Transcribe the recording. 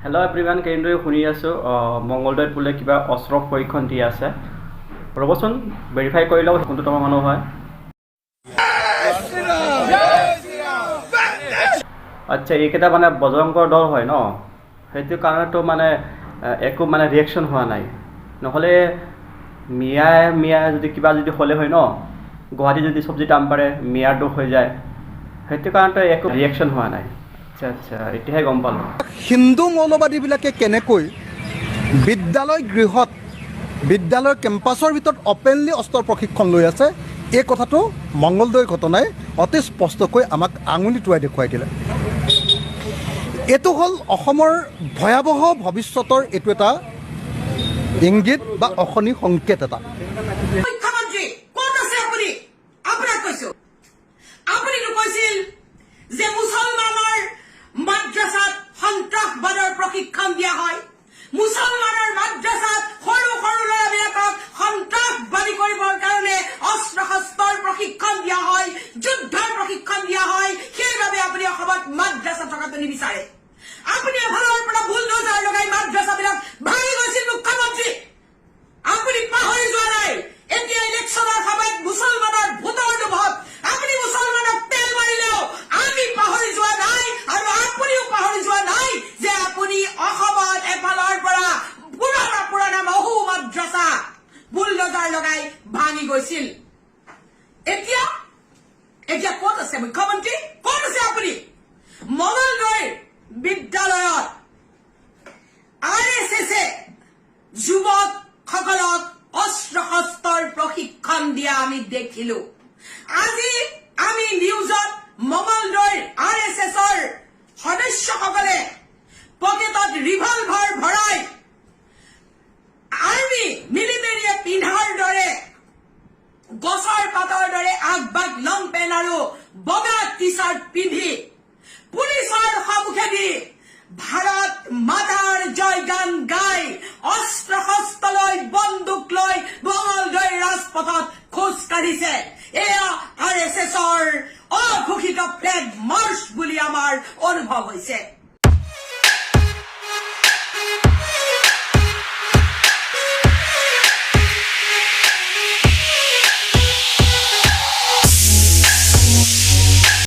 Hello' everyone, কেইদিন শুনি আছোঁ মংগলদৈত বোলে কিবা অস্ত্ৰ প্ৰশিক্ষণ দি আছে। ৰ'বচোন, ভেৰিফাই কৰি লওঁ কোনটো তোমাৰ মানুহ হয়। আচ্ছা, এইকেইটা মানে বজৰংগৰ দল হয় ন? সেইটো কাৰণেতো মানে একো মানে ৰিয়েকশ্যন হোৱা নাই। নহ'লে মিয়াই মিয়াই যদি কিবা যদি হ'লে হয় ন, গুৱাহাটী যদি চব্জি দাম বাঢ়ে মিয়াৰ দোষ হৈ যায়। সেইটো কাৰণতে একো ৰিয়েকশ্যন হোৱা নাই। আচ্ছা আচ্ছা, এতিয়াহে গম পালোঁ। হিন্দু মৌলবাদীবিলাকে কেনেকৈ বিদ্যালয় গৃহত, বিদ্যালয়ৰ কেম্পাছৰ ভিতৰত অপেনলি অস্ত্ৰৰ প্ৰশিক্ষণ লৈ আছে, এই কথাটো মংগলদৈৰ ঘটনাই অতি স্পষ্টকৈ আমাক আঙুলি টোৱাই দেখুৱাই দিলে। এইটো হ'ল অসমৰ ভয়াৱহ ভৱিষ্যতৰ এইটো এটা ইংগিত বা অশনি সংকেত এটা। মুখ্যমন্ত্ৰী, ক'ত আছে আপুনি? আপোনাক কৈছো, আপুনিতো কৈছিল যে মুছলমানৰ মাদ্ৰাছাত সন্ত্ৰাসবাদৰ প্ৰশিক্ষণ দিয়া হয়, মুছলমানৰ মাদ্ৰাছাত সৰু সৰু ল'ৰাবিলাকক সন্ত্ৰাসবাদী কৰিবৰ কাৰণে অস্ত্ৰ শস্ত্ৰৰ প্ৰশিক্ষণ দিয়া হয়, যুদ্ধৰ প্ৰশিক্ষণ দিয়া হয়। সেইবাবে আপুনি অসমত মাদ্ৰাছা থকাটো নিবিচাৰে। আপুনি এফালৰ পৰা বুলডোজাৰ লগাই মাদ্ৰাছাবিলাক ভাঙি গৈছিল। মুখ্যমন্ত্ৰী, আপুনি পাহৰি যোৱা নাই? এতিয়া ইলেকশ্যনৰ সময়ত মুছলমানৰ ভোটৰ লোভত আপুনি মুছলমানক তেল মাৰিলেও আমি পাহৰি যোৱা নাই আৰু আপুনিও পাহৰি যোৱা নাই যে আপুনি অসমত এফালৰ পৰা পুৰণা পুৰণা বহু মাদ্ৰাছা বুলডোজাৰ লগাই ভাঙি গৈছিল। এতিয়া এতিয়া ক'ত আছে মুখ্যমন্ত্ৰী? ক'ত আছে আপুনি? মঙলদৈৰ বিদ্যালয়ত আৰএছএছে যুৱকসকলক অস্ত্ৰ শস্ত্ৰৰ প্ৰশিক্ষণ দিয়া আমি দেখিলো। আজি আমি নিউজত মঙলদৈৰ আৰএছএছৰ সদস্যসকলে পকেটত ৰিভলভাৰ ভৰাই আৰ্মি মিলিটেৰীয়ে পিন্ধাৰ দৰে গছৰ পাতৰ দৰে আগবাগ লং পেণ্ট আৰু বগা টি চাৰ্ট পিন্ধি পুলিচৰ সন্মুখেদি ভাৰত মাতাৰ জয় গান গাই অস্ত্ৰ শস্ত্ৰ লৈ, বন্দুক লৈ